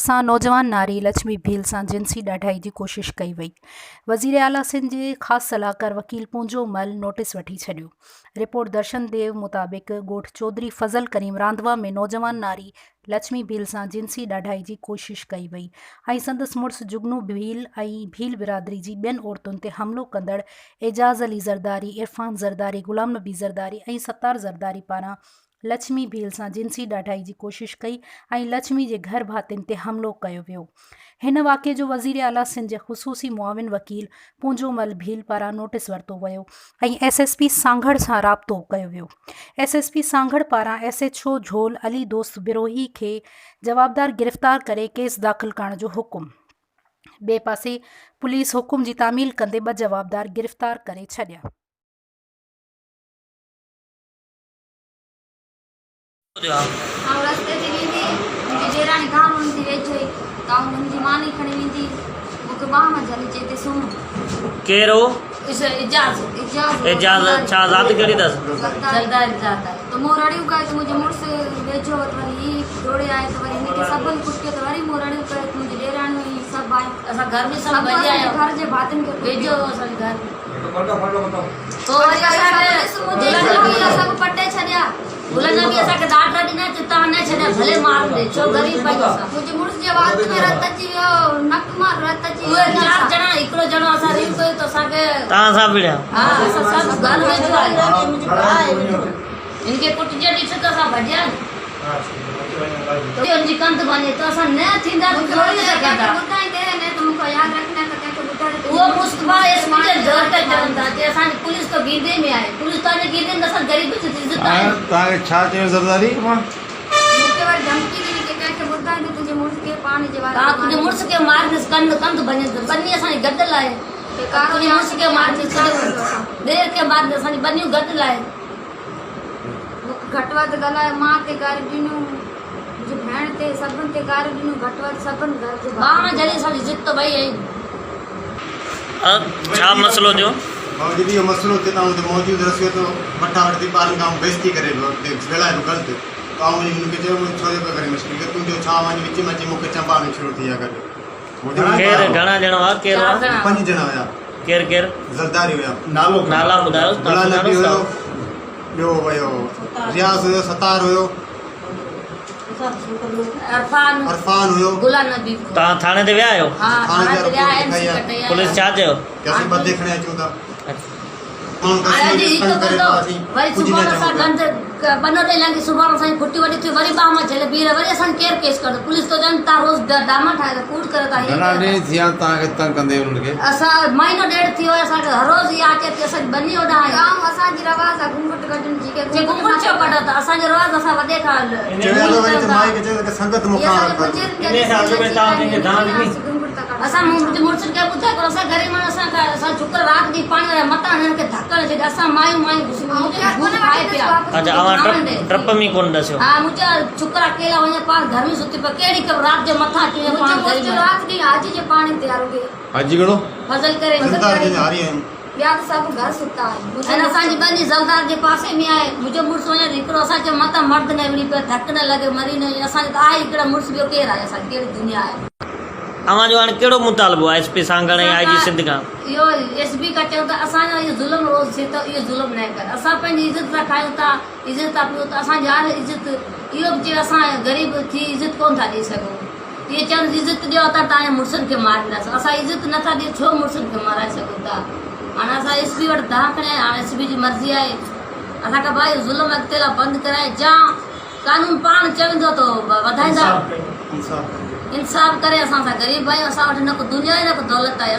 ڀرسان نوجوان ناري لڇمي ڀيل سان جنسي ڏاڍائي جي ڪوشش ڪئي وئي. وزيراعليٰ سنڌ جي خاص صلاحڪار وڪيل پونجو مل نوٽيس وٺي ڇڏيو. رپورٽ درشن ديو مطابق ڳوٺ چوڌري فضل ڪريم رانڌوا ۾ نوجوان ناري لڇمي ڀيل سان جنسي ڏاڍائي جي ڪوشش ڪئي وئي ۽ سندس مڙس جگنو ڀيل ۽ ڀيل برادري جي ٻين عورتن تي حملو ڪندڙ اعجاز علي زرداري، عرفان زرداري، غلام نبي زرداري ۽ ستار زرداري پاران لڇمي ڀيل سان جنسي ڏاڍائي جي ڪوشش ڪئي ۽ لڇمي جي گهر ڀاتين تي حملو ڪيو ويو. هن واقعي جو وزير اعليٰ سنڌ جي خصوصي معاون وڪيل پونجو مل ڀيل پاران نوٽيس ورتو ويو ۽ ايس ايس پي سانگهڙ سان رابطو ڪيو ويو. ايس ايس پي سانگهڙ پاران S H O Jhol Ali Dost Brohi کي جوابدار گرفتار ڪري ڪيس داخل ڪرڻ جو حڪم. ٻئي پاسي پوليس حڪم جي تعميل ڪندي ٻه جوابدار گرفتار ڪري ڇڏيا. آئون رستي تي ويندي منهنجي ڏيراڻي گاهه هن جي ويجهو ئي ته آئون هن جي ماني کڻي ويندي مون کي ٻانهن مان جهلي چئي تي سمهه. ڪير هو؟ اعجاز. اعجاز ڇا ذات ڪهڙي اٿس؟ زرداري ذات آهي. ته مون رڙيون ڪيو ته منهنجو مڙس ويجهو هو ته وري هي ڊوڙي آيو ته وري هن کي سڀن ڪٽيو ته وري مون رڙيون ڪيو ته منهنجي ڏيراڻيون هي سڀ آيون. اسان گهر ۾ سڀ سڀ ڀڄي اسان جي آيا. گهر جي ڀاتين کي ڪٽيو. ويجهو هو اسان جي گهر. پوء وري اسان کي منهنجي سڀ پٽي ڇڏيا. گلن نبي اسان کي ڏاڍ ڏنا چي تان نه ڇڏيا ڀلي مار ڏي ڇو غريب پنهنجو اسان. منهنجي مڙس جي وات ۾ رت اچي ويو نڪ مان رت اچي ويو. اهي چار ڄڻا هڪڙو ڄڻو اسان ريل ڪيو ته اسان کي. تان سان وڙهيا. ها اسان سڀ گهر ويجهو آهي. هن کي ڪٽجي ڏٺو ته اسان ڀڄيا نه. ته هن جي ڪنڌ ڀڃي ته اسان نه ٿيندا ته زور نه سگهندا. ٻڌائيندي نه ته مون کي ياد رکندا ته ڪنهن کي ٻڌائي ته اهو مصطفيٰ ايس پي جي زور تي چون ٿا چي اسان جي پوليس تو گيدي ۾ آهي پوليس توهان جي گيدي ۾ اسان غريب جي عزت آهي. توهان کي ڇا چيو زرداري مان. مون کي وري ڌمڪي ڏني ڪي ڪنهن کي ٻڌائيندي تنهنجي مڙس کي پاڻ جي وات ۾ تنهنجي مڙس کي ماريندس ڪنڌ ڪنڌ ڀڃندس ٻني اسان جي گڏ لاء تنهنجي مڙس کي ماريندس تنهنجي ڏير کي ماريندس اسان جي ٻنيون گڏ لاء. مون کي گهٽ وڌ ڳالهايو مان تي گاريون ڏنيون منهنجي ڀيڻ تي سڀن تي گاريون ڏنيون گهٽ وڌ سڀن گهر جي ڀاتين ٻانهن جهلي اسان جي ضد ته وئي ۽. ڇا مسئلو ٿيو؟ بابا جڏهن اهو مسئلو ٿيو ته آئون اتي موجود هئس اهو ته وٺا وٺ ٿي ٻارن کان آئون بيعزتي ڪري پيو ڳالهائي پيو غلط ته آئون وڃي هن کي چيو ڇو جو پيو ڪرين مشڪري ته تون چيو ڇا وڃ وچ ۾ اچي مون کي چنبا هڻي شروع ٿي ويا گڏ ڪير گهڻا ڄڻا هئا ڪير هئا؟ پنج ڄڻا هيا. ڪير ڪير؟ زرداري هيا. نالو نالا ٻڌايو غلام نبي هيو ٻيو هيو رياض هيو ستار هيو عرفان عرفان هيو غلام نبي. توهان ٿاڻي تي ويا آهيو؟ ها ٿاڻي تي ويا ايم سي ڪٽي آيا. پوليس ڇا چيو؟ ڪي اسين ٻڌي کڻي اچون ٿا. وري صبح اسان گند ٻنو ڏئي لنگهي سڀاڻ اسان جي ڦٽي وڏي ٿي وري ٻانهن مان جهلي بيهي رهي وري اسان کي ڪير ڪيس ڪندو پوليس تو چون تان روز ڊراما ٺاهيو ٿا ڪوڙ ڪريو ٿا هي گهڻا ڏينهن ٿيا توهان کي تنگ ڪندي انهن کي؟ اسان مهينو ڏيڍ ٿي ويو اسان کي هر روز اها اچي ٿي اسان جي ٻني اوڏانهن آئي. گائون اسان جي رواز آ گهونگهٽ ڪڍڻ جي ڪي جي گهونگهٽ ڇو ڪڍو ٿا اسان جو رواز اسان وڏي کان چيو ته وري ته مائي کي چيو ته سنگت مون کان اسان منهنجي مڙس کي ٻڌايو پر اسان غريب ماڻهو اسان کان اسان ڇوڪرا رات ڏينهن پاڻي وارا متان هنن کي ڌڪ نه ڇڏي اسان مايون مايون گهسي منهنجي ڀوت کائي پيا. اڇا اوهان ٽپ ٽپ ۾ ڪونه ڏسيو. ها منهنجا ڇوڪرا اڪيلا وڃي پاڻ گهر ۾ ستي پيا ڪهڙي خبر رات جو مٿان اچي وڃي پاڻ غريب ماڻهو. رات ڏينهن حاجي جي پاڻي تي آروگي. حاجي ڪهڙو؟ فضل ڪري. زردار جنهن جا هاري آهن. ٻيا ته سڀ گهر ستا آهن. ۽ اسان جي ٻني زردار جي پاسي ۾ آهي. منهنجو مڙس وڃي ته هڪڙو اسان چيو متان مرد نه وڙهي پئي ڌڪ نه لڳي مري نه وڃي اسان جو ته آهي هڪڙا مڙس ٻيو ڪير آهي اسان کي ڪهڙي دنيا آهي. اوهان جو هاڻي ڪهڙو مطالبو آهي ايس پي سانگهڙ ۽ آء جي سنڌ کان؟ اهو ايس پي کان چئون ته اسان جو اهو ظلم روز ٿئي ٿو اهو ظلم نه ڪر اسان پنهنجي عزت سان کايون ٿا عزت سان پيئون ٿا اسان جي آهي عزت اهو به چيو اسان غريب ٿي عزت ڪونه ٿا ڏئي سگهون اهي چون عزت ڏيو ته توهان جي مڙسن کي مارينداسين اسان عزت نه ٿا ڏيون ڇو مڙسن کي مارائي سگهون ٿا هاڻي اسان ايس پي وٽ دانهن کڻي آيا هاڻي ايس پي جي مرضي آهي اسان کان ڀائي ظلم اڳتي لاء بند ڪرائي جا قانون پاڻ چوندو ته وڌائيندا انصاف ڪري اسان سان غريب آهيون اسان وٽ نه ڪو دنيا آهي نه ڪو دولت آهي.